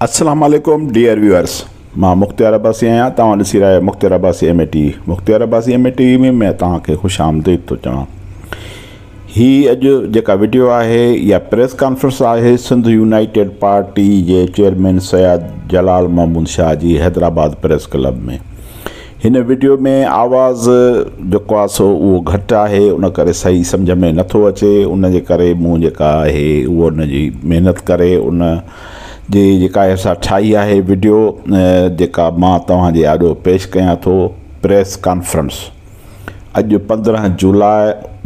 السلام عليڪم dear viewers مان مختيار عباسي آهيان توهان ڏسي رهيا آهيو Mukhtiar Abbasi M A T V Mukhtiar Abbasi M A T V ۾ ۾ توهان کي خوش آمديد ٿو چوان هي اڄ جيڪا وڊيو آهي يا پريس ڪانفرنس آهي سنڌ يونائيٽيڊ پارٽي جي چيئرمين سيد جلال محمود شاهه جي حيدرآباد پريس ڪلب ۾ هن وڊيو ۾ آواز جيڪو آهي سو اهو گهٽ آهي ان ڪري صحيح سمجهه ۾ نٿو اچي ان جي ڪري مون جيڪا آهي اهو ان جي محنت ڪري ان جي جيڪا آهي سا ٺاهي آهي وڊيو جيڪا مان توهان جي آڏو پيش ڪيان ٿو پريس ڪانفرنس اڄ 15 جولاء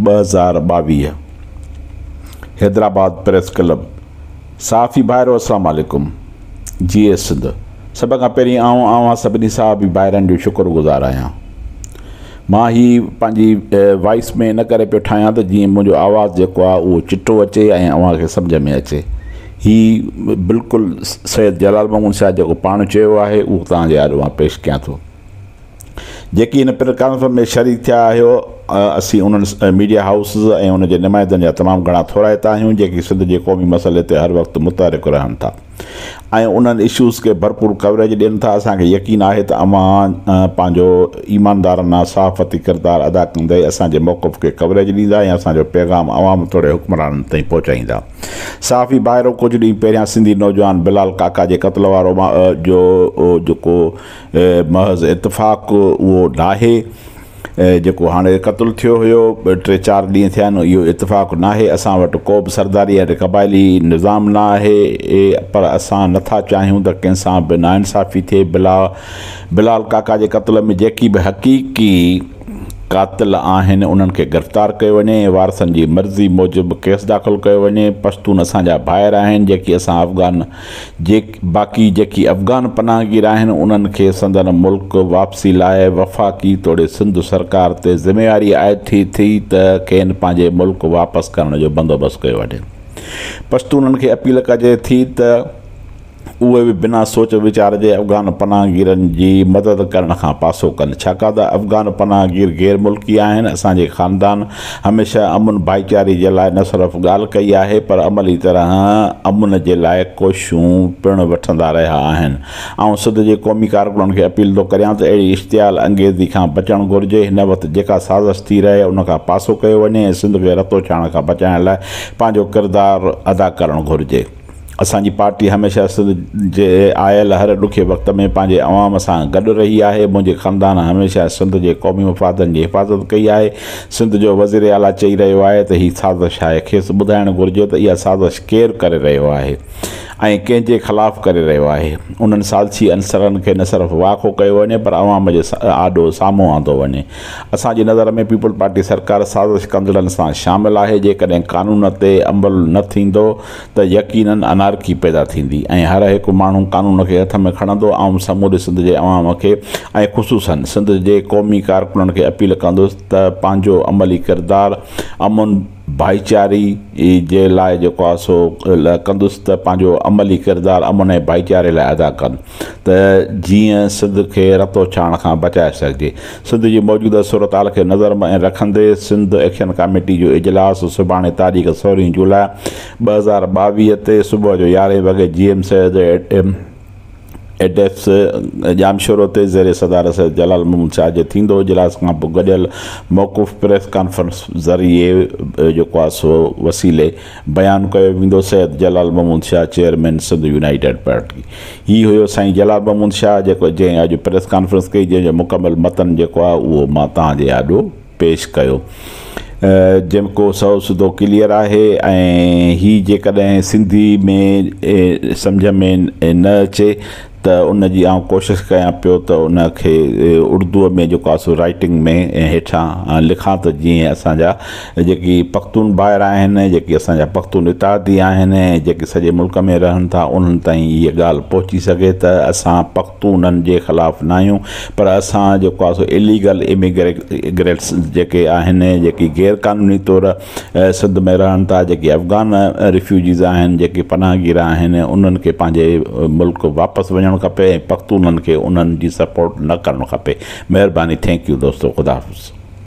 2022 حيدرآباد پريس ڪلب صحافي ڀائرو اسلام عليڪم جيئي سنڌ سڀ کان پهرين آئون اوهان سڀني صحافي ڀائرن جو شڪر گذار آهيان مان هي پنهنجي وائس ۾ ان ڪري پيو ٺاهيان ته جيئن منهنجو آواز جيڪو آهي اهو چٽو اچي ۽ اوهان کي سمجهه ۾ اچي هي بلڪل سيد جلال محمود شاهه جيڪو پاڻ چيو آهي اهو توهان جي آڏو مان پيش ڪيان ٿو جيڪي هن پريس ڪانفرنس ۾ شريڪ ٿيا آهيو، اسين انهن ميڊيا هائوسز ۽ ان جي نمائندن جا تمام گهڻا ٿورائتا آهيون، جيڪي سنڌ جي قومي مسئلي تي هر وقت متحرڪ رهن ٿا ۽ انهن اشوز کي ڀرپور ڪوريج ڏين ٿا. اسان کي يقين آهي ته اوهان پنهنجو ايماندارانه صحافتي ڪردار ادا ڪندي اسان جي موقف کي ڪوريج ڏيندا ۽ اسان جو پيغام عوام توڙي حڪمرانن تائين پهچائيندا. صحافي ڀائرو ڪجهه ڏينهن پهريان سنڌي نوجوان بلال ڪاڪا جي قتل وارو جو جيڪو محض اتفاق اهو ناهي جيڪو هاڻي قتل ٿيو هيو ٽي چار ڏينهن ٿيا آهن اهو اتفاق ناهي اسان وٽ ڪو به سرداري يا قبائلي نظام نه آهي پر اسان نٿا چاهيون ته ڪنهن سان به ناانصافي ٿئي بلا بلال ڪاڪا جي قتل ۾ جيڪي به حقيقي قاتل آهن انهن کي گرفتار ڪيو وڃي ۽ وارثن جي مرضي موجب ڪيس داخل ڪيو وڃي پشتون اسان جا ڀائر آهن جيڪي اسان افغان باقي جيڪي افغان پناهگير آهن انهن کي سندن ملڪ واپسي لاء وفاقي توڙي سنڌ سرڪار تي ذميواري عائد ٿئي ٿي ته کين پنهنجي ملڪ واپس ڪرڻ جو بندوبست ڪيو وڃي. پشتونن کي اپيل ڪجي ٿي ته اهي به بنا سوچ ويچار جي افغان پناهگيرن جي مدد ڪرڻ کان پاسو ڪن ڇاڪاڻ ته افغان پناهگير غير ملڪي آهن اسان جي خاندان هميشه امن ڀائيچاري جي لاء نه صرف ڳالهه ڪئي آهي پر عملي طرح امن جي لاء ڪوششون پڻ وٺندا رهيا آهن. آئون سنڌ جي قومي ڪارڪنن کي اپيل ٿو ڪريان ته اهڙي اشتعال انگيزي کان بچڻ گهرجي، هن وقت جيڪا سازش ٿي رهي ان کان پاسو ڪيو وڃي ۽ سنڌ کي رتوڇاڻ کان بچائڻ لاء پنهنجو ڪردار ادا ڪرڻ گهرجي. اسان جي پارٽي هميشه سنڌ جي آيل هر ڏکي وقت ۾ پنهنجي عوام سان گڏ رهي آهي، منهنجي خاندان هميشه سنڌ جي قومي مفادن جي حفاظت ڪئي آهي، سنڌ جو وزير اعليٰ چئي رهيو آهي ته هي سازش آهي، کيس ٻڌائڻ گهرجي ته اها سازش ڪير ڪري رهيو آهي ۽ ڪنهن جي خلاف ڪري رهيو آهي، انهن سازشي عنصرن کي نه صرف واکو ڪيو وڃي پر عوام جي آڏو سامهون آندو وڃي. اسان جي نظر ۾ پيپلز پارٽي سرڪار سازش ڪندڙن سان شامل آهي، جيڪڏهن قانون تي عمل نه ٿيندو ته يقينن انارڪي پيدا ٿيندي ۽ هر هڪ ماڻهو قانون کي هٿ ۾ کڻندو. آئون سموري سنڌ جي عوام کي ۽ خصوصن سنڌ جي قومي ڪارڪنن کي اپيل ڪندس ته پنهنجو عملي ڪردار امن ڀائيچاري جي لاء جيڪو آهي سو ڪندس ته پنهنجو عملي ڪردار امن ۽ ڀائيچاري لاء ادا ڪن ته جيئن سنڌ کي رتوڇاڻ کان بچائي سگهجي. سنڌ جي موجوده صورتحال کي نظر ۾ رکندي سنڌ ايڪشن ڪاميٽي جو اجلاس سڀاڻي تاريخ 16 جولاء 2022 تي صبح جو يارهين وڳي جي ايم سيد ايڊيپس ڄامشورو تي زير صدارت سيد جلال محمود شاهه جي ٿيندو. اجلاس کان پوء گڏيل موقف پريس ڪانفرنس ذريعي جيڪو آهي سو وسيلي بيان ڪيو ويندو. Syed Jalal Mahmood Shah chairman Sindh united party. هي هيو سائين جلال محمود شاهه جيڪو جنهن اڄ پريس ڪانفرنس ڪئي جنهن جو مڪمل متن جيڪو آهي اهو مان توهان جي آڏو پيش ڪيو جيڪو سو سڌو ڪليئر آهي ۽ هي جيڪڏهن سنڌي ۾ سمجهه ۾ نه اچي ته ان جي آئون ڪوشش ڪيان پيو ته ان کي اردوء ۾ جيڪو آهي سو رائٽنگ ۾ هيٺان لکان ته جيئن اسان جا جيڪي پختون ڀائر آهن جيڪي اسان جا پختون اتحادي آهن ۽ جيڪي سڄي ملڪ ۾ رهن ٿا انهن تائين هيء ڳالهه پهچي سگهي ته اسان پختونن جي خلاف ناهيون پر اسان جيڪو آهي سو اليگل اميگريٽس جيڪي آهن جيڪي غير قانوني طور سنڌ ۾ رهن ٿا، جيڪي افغان ريفيوجيز آهن، جيڪي پناهگير آهن، انهن کي پنهنجي ملڪ واپس وڃڻ کپي ۽ پختونن کي انهن جي سپورٽ نه ڪرڻ کپي. مهرباني thank you دوستو خدا حافظ.